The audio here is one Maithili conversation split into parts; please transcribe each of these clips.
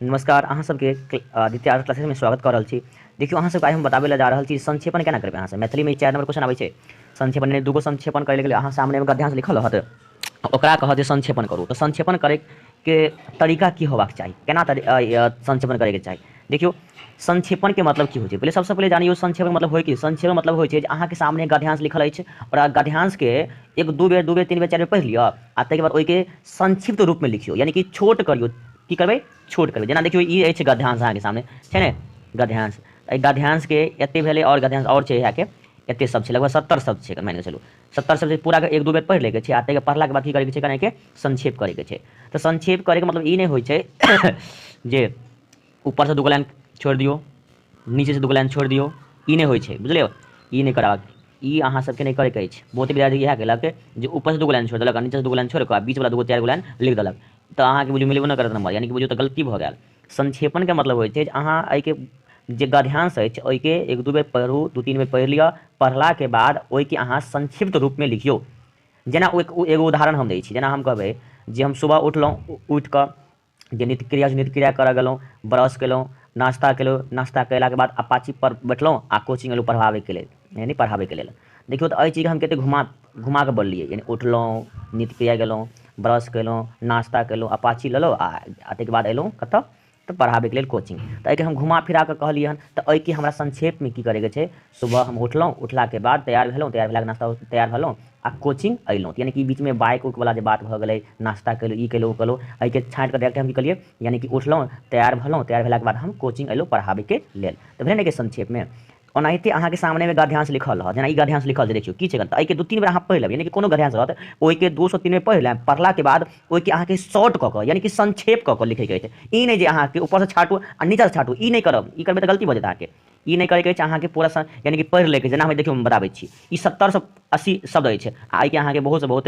नमस्कार, अहाँ सबके आदित्य आर्ट क्लासेस में स्वागत कर रहल छी। देखियौ, अहाँ सबके आइ हम बताबै लए जा रहल छी संक्षेपण केना करबै। अहाँ सब मैथिलीमे 4 नंबर क्वेश्चन आबै छै संक्षेपण, यानी दूगो संक्षेपण करै लेल अहाँ सामने गद्यांश लिखल रहत, ओकरा कहत जे संक्षेपण करू। तऽ संक्षेपण करैके तरीका की होबाक चाही, केना संक्षेपण करैके चाही। देखियौ, संक्षेपणके मतलब की होइ छै, पहिले सबसँ पहिले जानियौ संक्षेपण मतलब होइ की। संक्षेपण मतलब होइ छै जे अहाँके सामने गद्यांश लिखल अछि और गद्यांशके एक दू बेर 2 बेर 3 बेर 4 बेर पढ़ि लिअ आ ताहिके बाद ओहिके संक्षिप्त रूपमे लिखियौ, यानी कि छोट करियौ। की करबै? छोट करबै। जेना देखियौ, ई अछि गद्यांश अहाँके सामने छै ने गद्यांश। एहि गद्यांशके एते भेलै और गद्यांश और छै, इएहके एते शब्द छै, लगभग 70 शब्द छै। मानि कऽ चलू 70 शब्द पूरा 1-2 बेर पढ़ि लैके छै आ ताहिके पढ़लाके बाद की करैके छै, कनेके संक्षेप करैके छै। तऽ संक्षेप करैके मतलब ई नहि होइ छै जे ऊपरसँ 2 लाइन छोड़ि दियौ, नीचेसँ 2 लाइन छोड़ि दियौ, ई नहि होइ छै, बुझलियै? ई नहि कराबक, ई अहाँ सबके नहि करैके अछि। बहुत विद्यार्थी इएह केलक जे ऊपरसँ 2 लाइन छोड़ि देलक आ नीचेसँ 2 लाइन छोड़ि कऽ आ बीचवला 2 4 लाइन लिख देलक, तऽ अहाँके बुझू मिलबो नहि करत नंबर, यानी कि बुझू तऽ गलती भऽ गेल। संक्षेपणके मतलब होइ छै जे अहाँ एहिके जे गद्यांश अछि ओहिके 1-2 बेर पढ़ू, 2-3 बेर पढ़ि लिअ, पढ़लाके बाद ओहिके अहाँ संक्षिप्त रूपमे लिखियौ। जेना एगो उदाहरण हम दै छी, जेना हम कहबै जे हम सुबह उठलहुँ, उठि कऽ जे नित्यक्रिया नित्यक्रिया करऽ गेलहुँ, ब्रश केलहुँ, नाश्ता केलहुँ, नाश्ता केलाके बाद अपाची पर बैठलहुँ आ कोचिंग एलहुँ पढ़ाबैके लेल, यानी पढ़ाबैके लेल। देखियौ तऽ एहि चीजके हम कतेक घुमा कऽ बोललियै, यानी उठलहुँ, नित्यक्रिया गेलहुँ, ब्रश केलहुँ, नाश्ता केलहुँ, अपाची लेलहुँ आ ताहिके बाद एलहुँ कतऽ, तऽ पढ़ाबैके लेल कोचिंग। तऽ एहिके हम घुमा फिरा कऽ कहलियै हन, तऽ एहिके हमरा संक्षेपमे की करैके छै, सुबह हम उठलहुँ, उठलाके बाद तैयार भेलहुँ, तैयार भेलाके नाश्ता तैयार भेलहुँ आ कोचिंग अयलहुँ। यानी कि बीचमे बाइक उकवला जे बात भऽ गेलै, नाश्ता केलहुँ, ई केलहुँ ओ केलहुँ, एहिके छाँटि कऽ डायरेक्ट हम की केलियै, यानी कि उठलहुँ, तैयार भेलहुँ, तैयार भेलाके बाद हम कोचिंग अयलहुँ पढ़ाबैके लेल। तऽ भेलै ने कि संक्षेपमे। ओनाहिते अहाँके सामनेमे गद्यांश लिखल रहत, जेना ई गद्यांश लिखल छै, देखियौ की छै, तऽ एहिके 2-3 बेर अहाँ पढ़ि लेबै, यानी कि कोनो गद्यांश रहत ओहिके 2 से 3 बेर पढ़ि लेब, पढ़लाके बाद ओहिके अहाँके शॉर्ट कऽ कऽ यानी कि संक्षेप कऽ कऽ लिखैके अछि। ई नहि जे अहाँके ऊपरसँ छाँटू आ नीचाँसँ छाँटू, ई नहि करब, ई करबै तऽ गलती भऽ जेतै अहाँके। ई नहि करैके अछि, अहाँके पूरा यानी कि पढ़ि लैके। जेना हम देखियौ हम बताबै छी, ई 70 से 80 शब्द अछि आ एहिके अहाँके बहुत से बहुत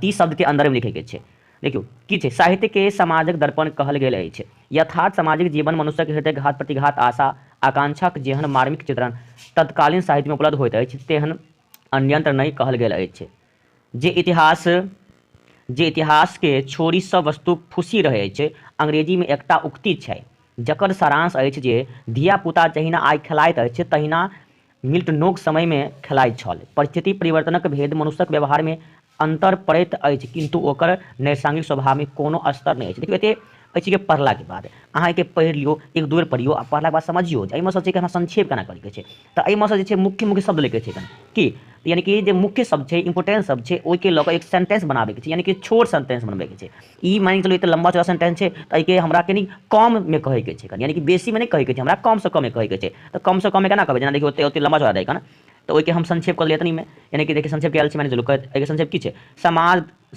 30 शब्दके अन्दरमे लिखैके छै। देखियौ की छै, साहित्यके समाजक दर्पण कहल गेल अछि। यथार्थ सामाजिक जीवन मनुष्यक हृदय घात प्रतिघात आशा आकांक्षाक जेहन मार्मिक चित्रण तत्कालीन साहित्यमे उपलब्ध होइत अछि तेहन अन्यंत्र नहि कहल गेल अछि। जे इतिहासके छोड़ि सब वस्तु फूसि रहै अछि। अंग्रेजीमे एकटा उक्ति छै जकर सारांश अछि जे धिया-पुता जहिना आइ खेलाइत अछि तहिना मिल्टनोक समयमे खेलाइत छल। परिस्थिति परिवर्तनक भेद मनुष्यक व्यवहारमे अन्तर पड़ैत अछि, किन्तु ओकर नैसर्गिक स्वभावमे कोनो स्तर नहि अछि। देखियौ, एते एहि चीजके पढ़लाके बाद अहाँ एहिके पढ़ि लियौ, 1-2 बेर पढ़ियौ आ पढ़लाके बाद समझियौ जे एहिमे सँ छै कि हमरा संक्षेप केना करैके छै। तऽ एहिमे सँ जे छै मुख्य मुख्य शब्द लैके छै की, यानी कि जे मुख्य शब्द छै, इम्पोर्टेंट शब्द छै, ओहिके लऽ कऽ एक सेंटेंस बनाबैके छै, यानी कि छोट सेंटेंस बनबैके छै। ई मानि चलू एते लम्बा चौड़ा सेंटेंस छै तऽ एहिके हमरा कनि कममे कहैके छै, यानी कि बेसीमे नहि कहैके छै, हमरा कमसँ कममे कहैके छै। तऽ कमसँ कममे केना कहबै, जेना देखियौ ओते ओते लम्बा चौड़ा रहै ने, तऽ ओहिके हम संक्षेप कऽ देलियै एतनीमे, यानी कि देखियौ संक्षेप कयल छै, मानि चलू एहिके संक्षेप की छै,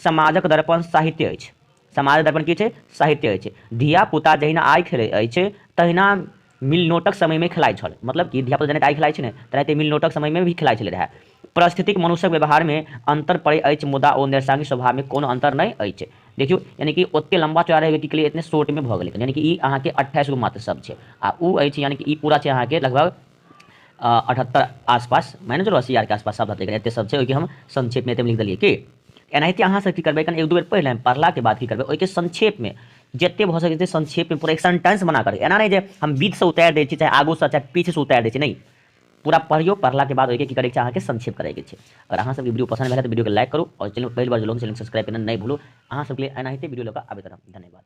समाजक दर्पण साहित्य अछि। समाजक दर्पण की छै, साहित्य अछि। धिया-पुता जहिना आइ खेलै अछि तहिना मिलनोटक समयमे खेलाइत छल। मतलब कि धिया-पुता जेना आइ खेलाइ छै ने, तेनाहिते मिलनोटक समयमे भी खेलाइ छलै रहए। परिस्थितिक मनुष्यक व्यवहारमे अन्तर पड़ै अछि, मुदा ओ नैसर्गिक स्वभावमे कोनो अन्तर नहि अछि। देखियौ, यानी कि ओते लम्बा चौड़ा रहै की केलियै, एतने शॉर्टमे भऽ गेलै, यानी कि ई अहाँके 28 गो मात्र शब्द छै आ ओ अछि, यानी कि ई पूरा छै अहाँके लगभग 78 आसपास, मानि चलू 80 आरके आसपास शब्द हेतै, एते शब्द छै, ओहिके हम संक्षेपमे एते लिख देलियै। की एनाहिते अहाँ सब की करबै, कनि 1-2 बेर पढ़ि लेब, पढ़लाके बाद की करबै, ओहिके संक्षेपमे जते भऽ सकै छै संक्षेपमे पूरा एक सेंटेंस बना कर, एना नहि जे हम बीचसँ उतारि दै छी, चाहे आगूसँ चाहे पीछेसँ उतारि दै छी, नहि, पूरा पढ़ियौ, पढ़लाके बाद ओहिके की करैके छै, अहाँके संक्षेप करैके छै। अगर अहाँ सबके वीडियो पसंद भेल तऽ वीडियोके लाइक करू और चैनल पहिल बार जुड़लहुँ चैनल सब्सक्राइब करना नहि भूलू। अहाँ सबके लिए एनाहिते वीडियो लऽ कऽ आबैत रहब। धन्यवाद।